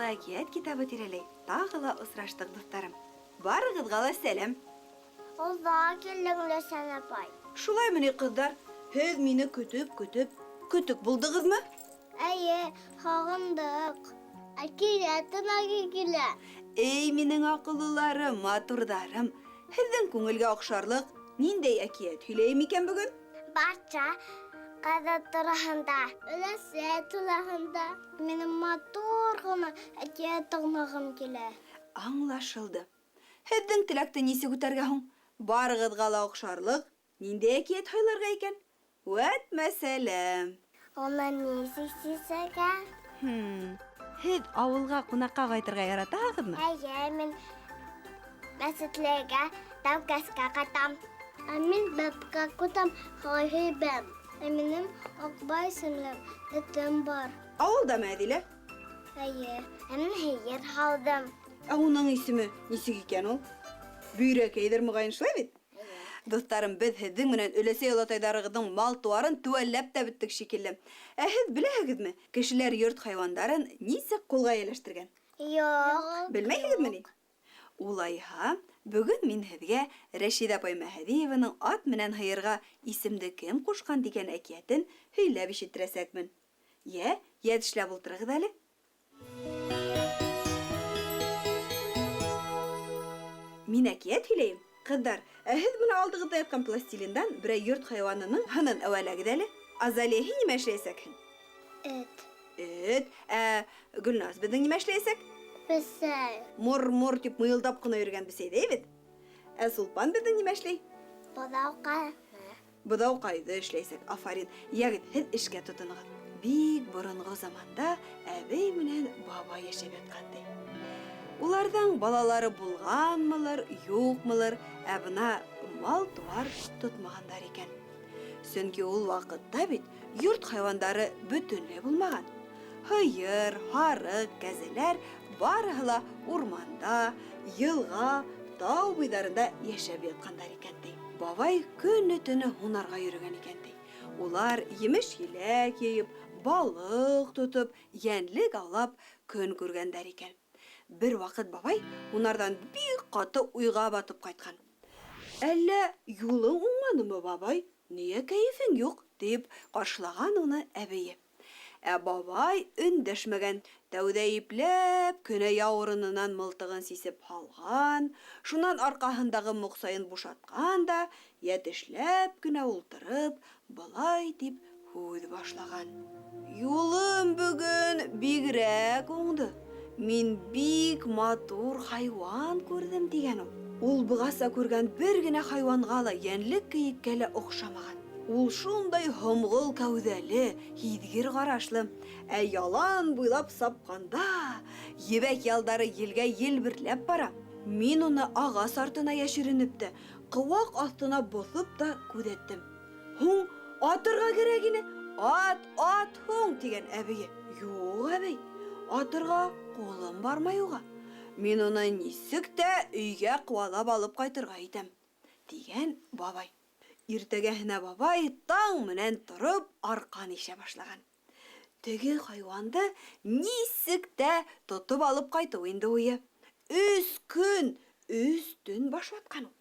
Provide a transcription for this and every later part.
Ҡыҙыҡлы әкиәт китабы тирәләй тағы ла осраштыҡ, дуҫтарым. Барығыҙға ла сәләм! Оҙаҡ килдең, Ләйсән апай. Шулаймы ни, ҡыҙҙар? Һеҙ мине көтөп-көтөп, көтөк булдығыҙмы? Әйе, һағындыҡ. Әкиәт тыңлағы килә. Эй, минең аҡыллыларым, матурҙарым! Һеҙҙең күңелгә оҡшарлыҡ ниндәй әкиәт һөйләйем икән бөгөн? Батша ҡыҙы тураһында. Өләсә тураһында. Минең матур ғына әкиәт тыңлағым килә. Аңлашылды. Һеҙҙең теләкте нисек үтәргә һуң? Барығыҙға ла оҡшарлыҡ ниндәй әкиәт һайларға икән? Вәт мәсьәлә! Уны нисек сисергә? Хм. Һеҙ ауылға ҡунаҡҡа ҡайтырға яратаһығыҙмы? Әйе, мин мәсетләргә, тәүкәскә ҡайтам. Ә мин бәпкә көтәм, һыйбәм. Ә минең Аҡбай исемле этем бар. Ауылдамы Әҙилә? Әйе, ә мин һыйыр һауҙым. Ә уның исеме нисек икән ул? Бөйрәкәйҙер моғайын, шулай бит? Дуҫтарым, беҙ һеҙҙең менән өләсәй-олатайҙарығыҙҙың мал-тыуарын теүәлләп тә бөттөк шикелле. Ә һеҙ беләһегеҙме, кешеләр йорт хайуандарын нисек ҡулға ияләштергән? Юҡ. Белмәйһегеҙме ни? Улайһа, бөгөн мин һеҙгә Рәшиҙә апай Мәһәҙиеваның Ат менән һыйырға исемде кем ҡушҡан тигән әкиәтен һөйләп ишеттерәсәкмен. Йә, йәтешләп ултырығыҙ әле. Мин әкиәт һөйләйем. Ҡыҙҙар, ә һеҙ бына алдығыҙҙа ятҡан пластилиндан берәй йорт хайуанының һынын әүәләгеҙ әле. Азалия, һин нимә эшләйәсәкһең? Эт. Эт. Ә Гөлназ беҙҙең нимә эшләйәсәк? Бесәй. Мур-мур тип мыйылдап ҡына йөрөгән бесәй ҙә бит. Ә Сулпан беҙҙең нимә эшләй? Быҙауҡай. Быҙауҡайҙы эшләйәсәк. Афарин. Йәгеҙ, һеҙ эшкә тотоноғоҙ. Бик боронғо заманда әбей менән бабай йәшәп ятҡан ти. Уларҙың балалары булғанмылыр, юҡмылыр, ә бына мал-тыуар тотмағандар икән. Сөнки ул ваҡытта бит йорт хайуандары бөтөнләй булмаған. Һыйыр, һарыҡ, кәзәләр барыһы ла урманда, йылға, тау буйҙарында йәшәп ятҡандар икән ти. Бабай көнө-төнө һунарға йөрөгән икән ти. Улар емеш-еләк йыйып, балыҡ тотоп, йәнлек аулап көн күргәндәр икән. Бер ваҡыт бабай һунарҙан бик ҡаты уйға батып ҡайтҡан. Әллә юлың уңманымы, бабай, ниә кәйефең юҡ? тип ҡаршылаған уны әбейе. Ә бабай өндәшмәгән, тәүҙә ипләп кенә яурынынан мылтығын сисеп һалған, шунан арҡаһындағы моҡсайын бушатҡан да, йәтешләп кенә ултырып, Былай дип һүҙ башлаган. Юлым бөгөн бигрәк уңды. Мин бик матур хайуан күрҙем, тигән ул. Ул бығаса күргән бер генә хайуанға ла, йәнлек-кейеккә лә оҡшамаған. Ул шундай һомғол кәүҙәле, һиҙгер ҡарашлы. Ә ялан буйлап сапҡанда, ебәк ялдары елгә елберләп бара. Мин уны ағас артына йәшеренеп тә, ҡыуаҡ аҫтына боҫоп та күҙәттем. Һуң, атырға кәрәк ине. Ат, ат һуң, тигән әбейе. Юҡ, әбей, атырға ҡулым бармай уға. Мин уны нисек тә өйгә ҡыуалап алып ҡайтырға итәм, тигән бабай. Иртәгәһенә бабай таң менән тороп арҡан ишә башлаган. Теге хайуанды нисек тә тотоп алып ҡайтыу инде уйы. Өс көн, өс төн баш ватҡан ул.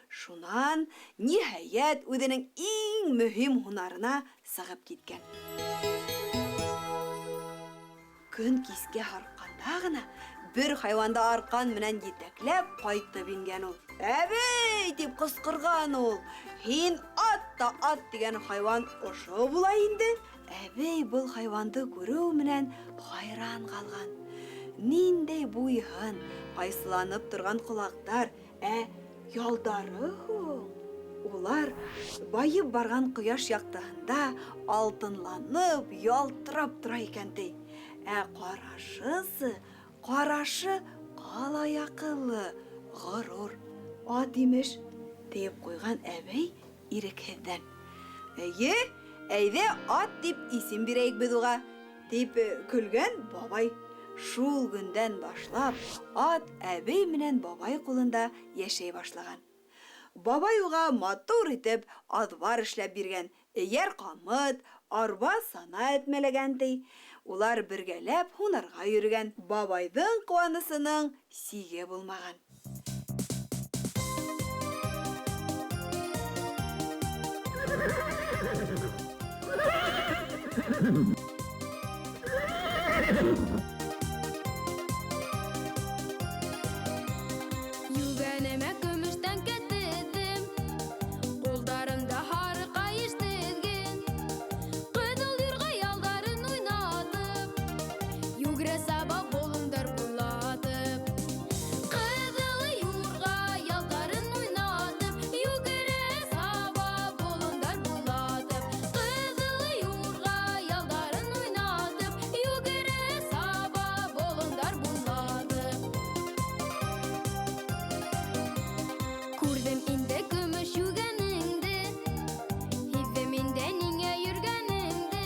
Шунан, ниһайәт, үҙенең иң мөһим һунарына сығып киткән. Көн кискә һарҡҡанда ғына бер хайуанды арҡан менән етәкләп ҡайтып ингән ул. Әбей! тип ҡысҡырған ул. Һин ат та ат тигән хайуан ошо була инде. Әбей был хайуанды күреү менән хайран ҡалған. Ниндәй буйһын, ҡайсыланып торған ҡолаҡтар, Ә ялдары һуң? Улар байып барған ҡояш яҡтыһында алтынланып, ялтырап тора икән, ти. Ә ҡарашысы, ҡарашы ҡалай аҡыллы, ғорур. Ат, имеш, тиеп ҡуйған әбей ирекһеҙҙән. Эйе, әйҙә ат тип исем бирәйек беҙ уға, Дип көлгән бабай. Шул көндән башлап ат әбей менән бабай кулында яшәй башлаган. Бабай уга матур итеп аҙбар эшләп биргән, Эйәр ҡамыт, арба, сана этмәләгән ти. Улар бергәләп һунарға йөрөгән. Бабайҙың ҡыуанысының сиге булмаған. Йүгәнемә көмөштән кәтеҙем, ҡулдарымда һары ҡайыш теҙген. Ҡыҙыл юрға ялдарын уйнатып, йүгерә саба болондар буйлатып. Ҡыҙыл юрға ялдарын уйнатып, йүгерә саба болондар буйлатып. Ҡыҙыл юрға ялдарын уйнатып, йүгерә саба болондар буйлатып. Күрҙем инде көмөш йүгәнеңде, һиҙҙем инде ниңә йөргәнеңде.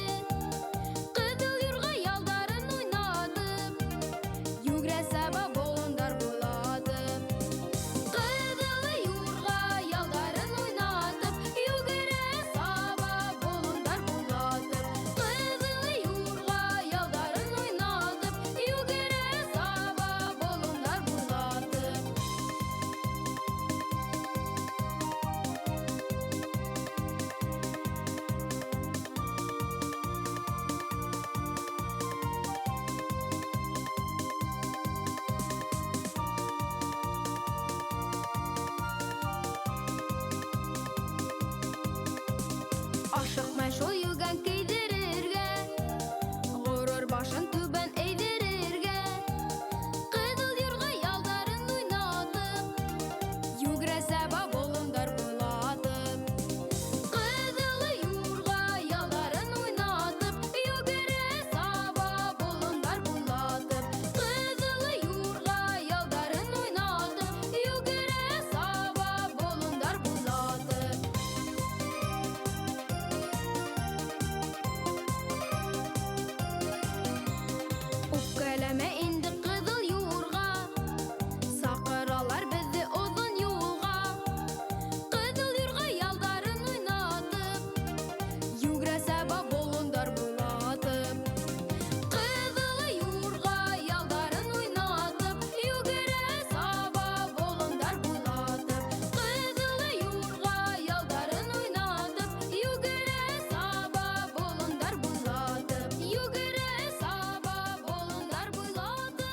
Ҡыҙыл юрға ялдарын уйнатып, йүгерә саба болондар буйлатып. Ҡыҙыл юрға ялдарын уйнатып, йүгерә саба болондар буйлатып. Ҡыҙыл юрға ялдарын уйнатып, йүгерә саба болондар буйлатып. Ашыҡмай шул йүгән кейҙерергә, ғорур башын түбән эйҙерергә. Ҡыҙыл юрға ялдарын уйнатып, йүгерә саба болондар буйлатып. Ҡыҙыл юрға ялдарын уйнатып, йүгерә саба болондар буйлатып. Ҡыҙыл юрға ялдарын уйнатып, йүгерә саба болондар буйлатып. Үпкәләмә инде ҡыҙыл юрға, саҡыралар беҙҙе оҙон юлға. Ҡыҙыл юрға ялдарын уйнатып, йүгерә саба болондар буйлатып. Ҡыҙыл юрға ялдарын уйнатып, йүгерә саба болондар буйлатып. Ҡыҙыл юрға ялдарын уйнатып, йүгерә саба болондар буйлатып. Йүгерә саба болондар буйлатып.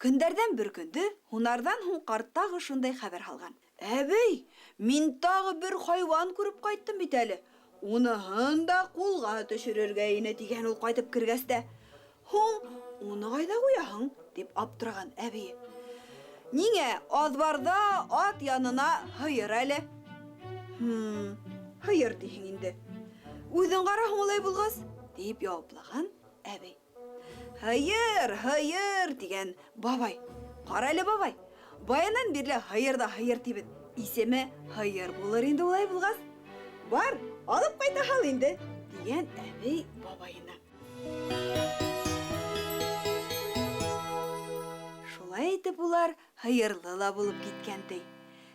Көндәрҙән бер көндө һунарҙан һуң ҡарт тағы шундай хәбәр һалған. Әбей, мин тағы бер хайуан күреп ҡайттым бит әле. Уныһын да ҡулға төшөрөргә ине, тигән ул ҡайтып кергәс тә. Һуң, уны ҡайҙа ҡуяһың? Тип аптыраған әбейе. Ниңә аҙбарҙа ат янына һыйыр әле? Һыйыр тиһең инде. Үҙең ҡара һуң улай булғас, тип яуаплаған әбей. Һыйыр, һыйыр, тигән бабай. Ҡара әле, бабай, баянан бирле һыйыр ҙа һыйыр тибеҙ. Исеме һыйыр булыр инде улай булғас. Бар, алып ҡайта һал инде, тигән әбей бабайына. Шулай итеп улар һыйырлы ла булып киткән ти.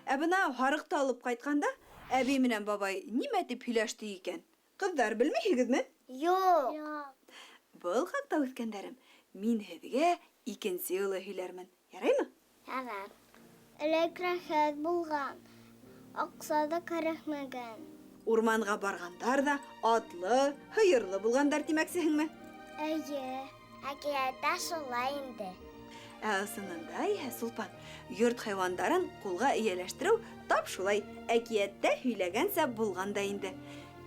Ә бына һарыҡты алып ҡайтҡанда әбей менән бабай нимә тип һөйләште икән? Ҡыҙҙар, белмәйһегеҙме? Юҡ. Юҡ. Был хаҡта, үҫкәндәрем, мин һеҙгә икенсе юлы һөйләрмен. Яраймы? Ярар. Элек рәхәт булған, аҡса ҙа кәрәкмәгән. Урманға барғандар ҙа атлы, һыйырлы булғандар тимәксеһеңме? Эйе, әкиәттә шулай инде. Ә ысынында иһә, Сулпан, йорт хайуандарын ҡулға эйәләштереү тап шулай әкиәттә һөйләгәнсә булған да инде.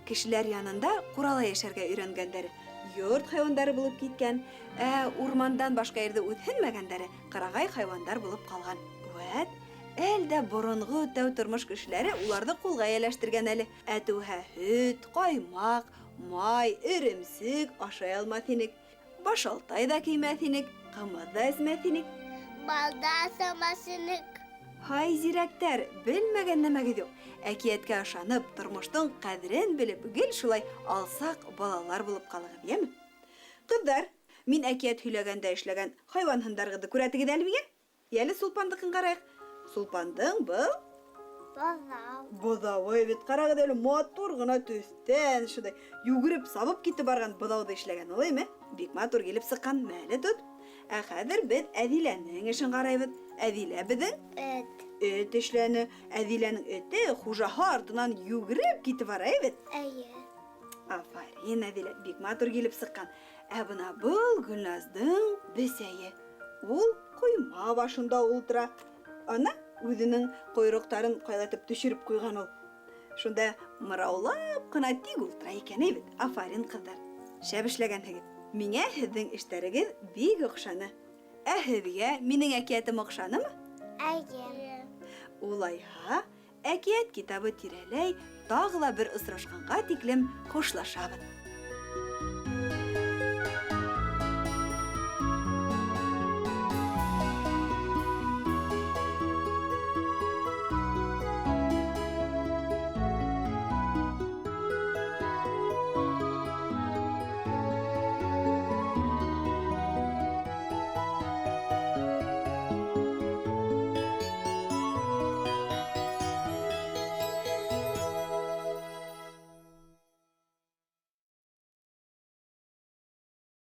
Кешеләр янында ҡурала йәшәргә өйрәнгәндәре йорт хайуандары булып киткән, ә урмандан башҡа ерҙе үҙһенмәгәндәре ҡырағай хайуандар булып ҡалған. Үәт, әлдә боронғо тәү тормош кешеләре уларҙы ҡулға эйәләштергән әле. Ә түһә һөт, ҡаймаҡ, май, эремсек ашай алмаҫ инек. Башалтай ҙа кеймәҫ инек, ҡымыҙ ҙа эсмәҫ инек. Бал да асамаҫ инек. Һай, зирәктәр, белмәгән нәмәгеҙ юҡ. Әкиәткә ышанып, тормоштоң ҡәҙерен белеп, гел шулай алсаҡ балалар булып ҡалығыҙ, йәме? Ҡыҙҙар, мин әкиәт һөйләгәндә эшләгән хайуан һындарығыҙҙы күрәтегеҙ әле миңә. Йәле, Сулпандыҡын ҡарайыҡ. Сулпандың был Быҙау. Быҙауы бит, ҡарағыҙ әле, матур ғына төҫтән, шундай йүгереп сабып китеп барған быҙауҙы эшләгән ул, әйме? Бик матур килеп сыҡҡан, мәле тот. Ә хәҙер беҙ Әҙиләнең эшен ҡарайбыҙ. Әҙилә беҙҙең Эт. Эт эшләне. Әҙиләнең эте хужаһы артынан йүгереп китеп бара, бит. Эйе. Афарин, Әҙилә, бик матур килеп сыҡҡан. Ә бына был Гөлназдың бесәйе. Ул ҡойма башында ултыра. Ана үҙенең ҡойроҡтарын ҡайлатып төшөрөп ҡуйған ул. Шунда мыраулап ҡына тик ултыра икән, бит. Афарин, ҡыҙҙар. Шәп эшләгәнһегеҙ. Миңә һеҙҙең эштәрегеҙ бик оҡшаны. Ә һеҙгә минең әкиәтем оҡшанымы? Эйе. Улайһа, әкиәт китабы тирәләй тағы ла бер осрашҡанға тиклем хушлашабыҙ.